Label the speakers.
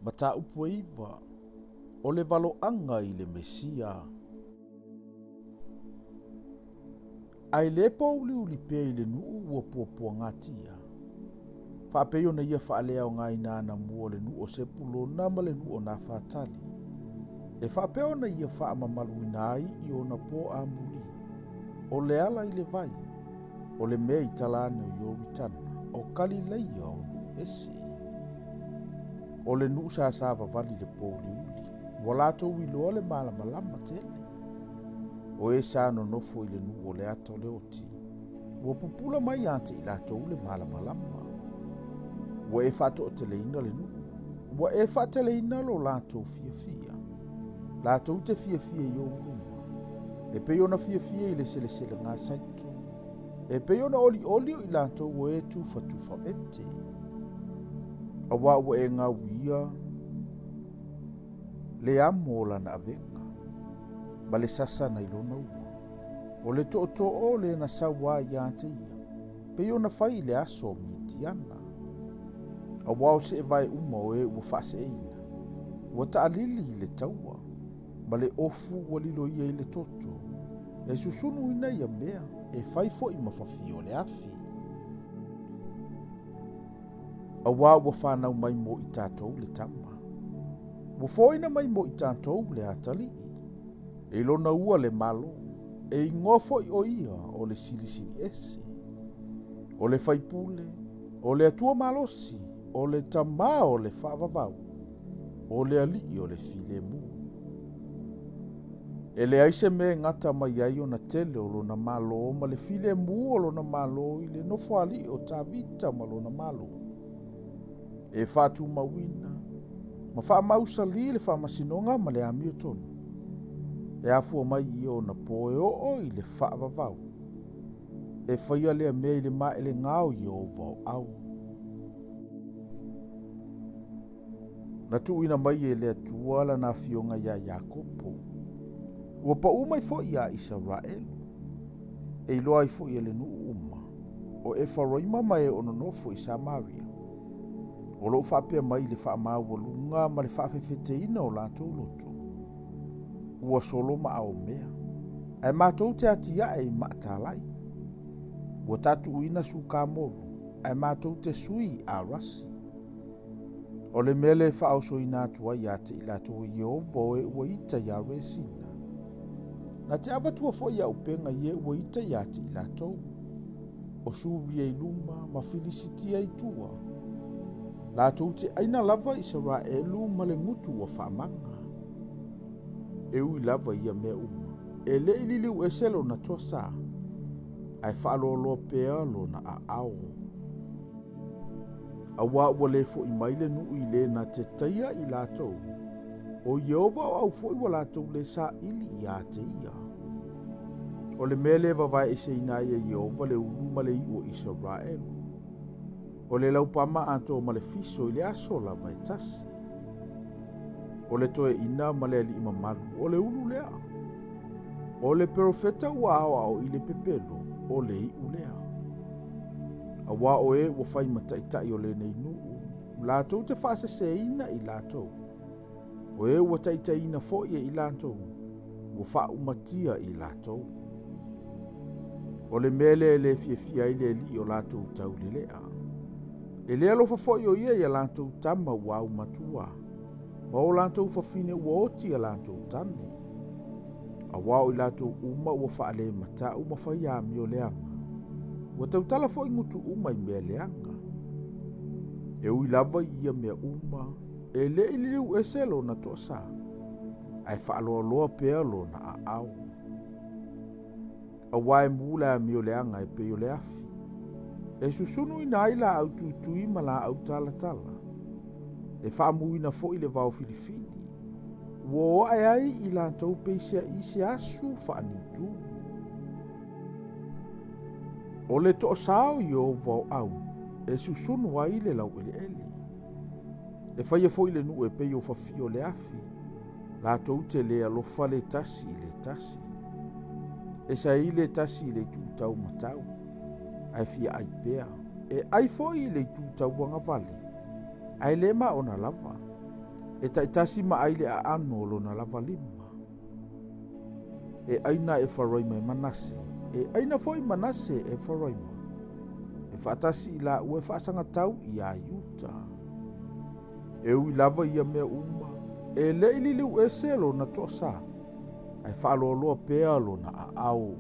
Speaker 1: Mataupu e 9, o le valoaga i le Mesia. Ae le pōuliuli pea i le nuu ua puapuagatia. Faapei ona ia faaleaogaina anamua o le nuu o Sepulona ma le nuu o Nafatali. E faapea ona ia faamamaluina ai i ona pō amuli. O le ala i le vai, o le mea i tala ane o Ioritana, o Kalileia o nuu ese. O le nuu sa savavali i le pōuliuli, ua latou iloa le malamalama tele. O e sa nonofo i le nuu o le ata o le oti, ua pupula mai ia te i latou le malamalama. Ua e faatoateleina le nuu, ua e faateleina lo latou fiafia. Latou te fiafia i ou luma, e pei ona fiafia i le seleselega saito, e pei ona olioli o i latou o e tufatufavete. Auā ua e gauia le amo o lana avega, ma le sasa nai lona ua. O le tootoo o le na sau ai ia te ia, pei ona fai i le aso o Mitiana. Auā o seevae uma o e ua faaseeina, ua taalili i le taua, ma le ofu ua lilo ia i le toto, e susunuina ia mea, e fai foi ma fafi o le afi. Auā ua whanau mai mo i tātou le tama. Ua foina mai mo i tātou le atalii. E lona ua le malo, e ingoa foi o ia o le silisili ese. O le faipule, o le Atua malosi, o le tamā o le faavavau, o le alii o le filemu. E leai se mea e gata mai ai ona tele o lona malo ma le filemu o lona malo i le nofoalii o Tavita ma lona malo. E faatumauina ma faamausali le faamasinoga ma le amiotonu. E afua mai i ona pō e oo i le faavavau. E faia lea mea i le maelega o Ieova o au. Na tuuina mai e le Atua lana afioga iā Iakopo. Ua paū mai foi iā Isaraelu. E iloa ai foi e le nuu uma o Efaraima ma e o nonofo i Samaria. O loo faapea mai le faamaualuga ma le faafefeteina o latou loto. Ua solo maaomea, ae matou te atiae i maatalai. Ua tatuuina sukamolu, ae matou te sui i arasi. O le mea le faaosoina atu ai ia te i latou e Ieova o e ua ita iā Resina. Na te avatua foi ia upega i e ua ita ia te i latou. O Suria i luma ma Filisitia i tua. Latou te aina lava Isaraelu ma le gutu ua faamaga. E ui lava ia mea uma. E le i liliu ese lona toasā, ae faaloaloa pea lona aao. Auā ua le foʻi mai le nuu i le na te taia i latou. O Ieova o au foi ua latou le saili ia te ia. O le mea le vavaeeseina ai e Ieova le ulu ma le iu o Isaraelu. O le laupama atoa ma le fiso i le aso lava e tasi. O le toeaina ma le alii mamalu, o le ulu lea. O le perofeta ua aoao i le pepelo, o le iu lea. Auā o e ua fai ma taitai o lenei nuu, latou te faaseseina i latou. O e ua taitaiina foi e i latou, ua faaumatia i latou. O le mea lea e le fiafia ai le alii o latou taulelea. E le alofa foi o ia ia latou tama ua aumatua, ma o latou fafine ua oti ia latou tane. Auā o i latou uma ua faalematau ma fai amio leaga. Ua tautala foi gutu uma i mea leaga. E ui lava i ia mea uma, e le i liliu ese lona toasā, ae faaloaloa pea lona aao. Auā e mū le amio leaga e pei o le afi. E susunuina ai laau tuitui ma laau talatala. E faamuina foi le vao filifili. Ua o ae ai i latou peiseai se asu faaniutu. O le toasā o Ieova o au, e susunu ai le laueleele. E faia foi le nuu e pei o fafi o le afi, latou te le alofa le tasi i le tasi. E saei le tasi i le itu taumatau, ae fia ai pea. E ai foi i le itu tauagavale, ae le maona lava. E taitasi ma ai le aano o lona lava lima. E aina e Efaraima e Manase, e aina foi Manase e Efaraima. E faatasi i laua e faasagatau iā Iuta. E ui lava ia mea uma, e le i liliu ese lona toasā, ae faaloaloa pea lona aao.